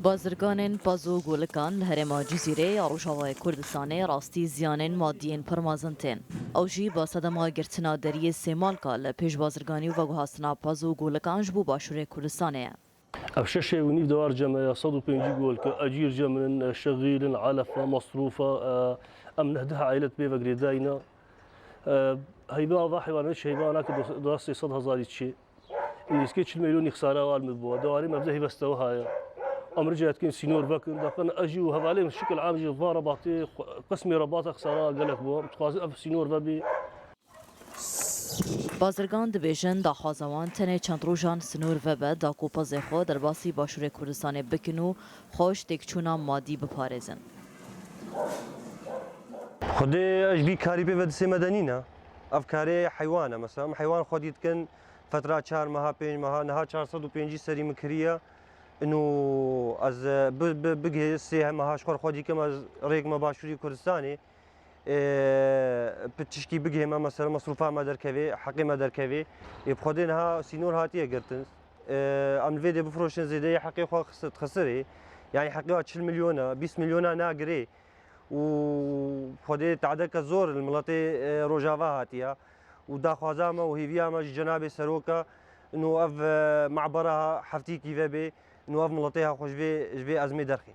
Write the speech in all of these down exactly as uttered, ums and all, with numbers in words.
Bazirganên Paz û Golikan li herêma Cizîrê ya Rojavayê Kurdistanê rastî ziyanên madiyên pir mezin tên. Ew jî bi sedema girtina deriyê Sêmalka li pêş bazirganî û veguhastina Paz û Golikan ji bo Başûrê Kurdistanê ye. Ev şeş ê û nîv dewar cem e, ya sed û pêncî golke, ecîr cem in, şexîl in, elefa, masrûfa, e, em neh deh aîlet pê ve girêdayî ne. E, heyva va heywana çi heyva nake, dost-, dostê sed hezarî çi. Îngilîzkê çil milyonî xisara wal min bû. Dewarê me vide heyveste wiha ye. Em rica dikin sînor vekin. Daqin ez jî û hevalê min şikil am jî va rebatê, qismê rebata xisara gelek bû. Em dixwazin ev sînor vebî. Bazirgan dibêjin, daxwaza wan tenê çend rojan sinor vebe, da ku pezê xwe derbasî Başûrê Kurdistanê bikin û xwe ji têkçûna madî biparêzin. Xwedê ez vî karî pê ve disê me de nîne. Ev karê heywan e. Mesela, em heywan xwedî dikin, fetra çar meha, pênc meha, niha çar sed û pêncî serî min kiriye. Ino ez, e, bi, bi, bigihê sê meha ji xwe xwedî kim, ez rêk me Başûrî Kurdistanê. E, pi-, tişkî bigihê me, mesela, mesrûfa me derkevê, heqê me derkevê. Ê, bi Xwedê niha sînor hatiye girtin. E, em li vê dê bifroşin zêdeyê heqê xwe xisir, xisirê. Yani heqê wa çil milyona, bîst milyona nagirê. Û Xwedê tadeke zor li miletê, e, Rojava hatiye. Û daxwaza me û hêviya me ji cenabê Serok e, ino ev, e, mabera heftîkî vebe, ino ev miletê ha xwe ji vê, ji vê ezmê derxê.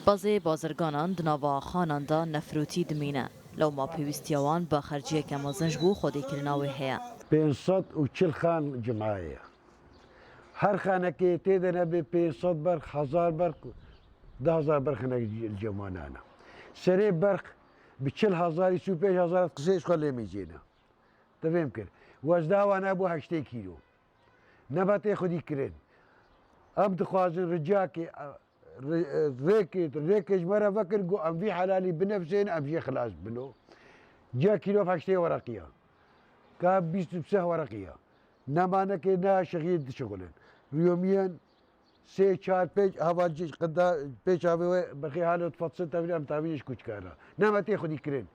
Pezê bazirganan di nava axanan de nefrotî dimîne. Lewma pêwîstiya wan bi xerciyeke mezin ji bo xwedîkirina wê heye. Pênc sed û çil xan cimaya ye. Her xanekê tê de nebe pênc sed berx, hezar berx, du hezar berx hinek li cem wan nane. Serê berx bi çil hezarî, sî û pênc hezar qisê ji xwe lê mîzêne. Te fêm kir. Wezna wan hebû heştê kîlo. Nebe tê xwedî kirin. Em dixwazin ricakê, rê-, rêkê, rêkê ji me re vekir, ku em vî helalî binefsên, em jê xilas bino. Ciya kîlo heştê wereqiya. Ka bîst û seh wereqiya. Nemanekê ne şixiyê dişixulin. Riyomiyên sê, çar, pênc, heval cî qida pêça vê wê bixê halo difetsin tevî em tavî ji kuçkana. Nebe tê xwedî kirin.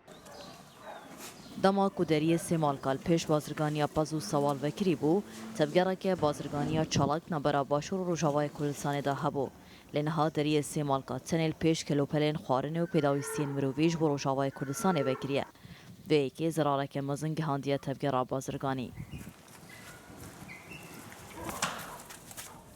Dema ku deriyê Sêmalka li pêş bazirganiya Paz û Sewal vekirî bû, tevgereke bazirganiya çalak nabera Başûr û Rojavayê Kurdistanê de hebû. Lê niha deriyê Sêmalka tenê li pêş kelopelên xwarinê û pêdawîstiyên mirovî ji bo Rojavayê Kurdistanê vekiriye. Vê yekê zerareke mezin gihandiye tevgera bazirganî.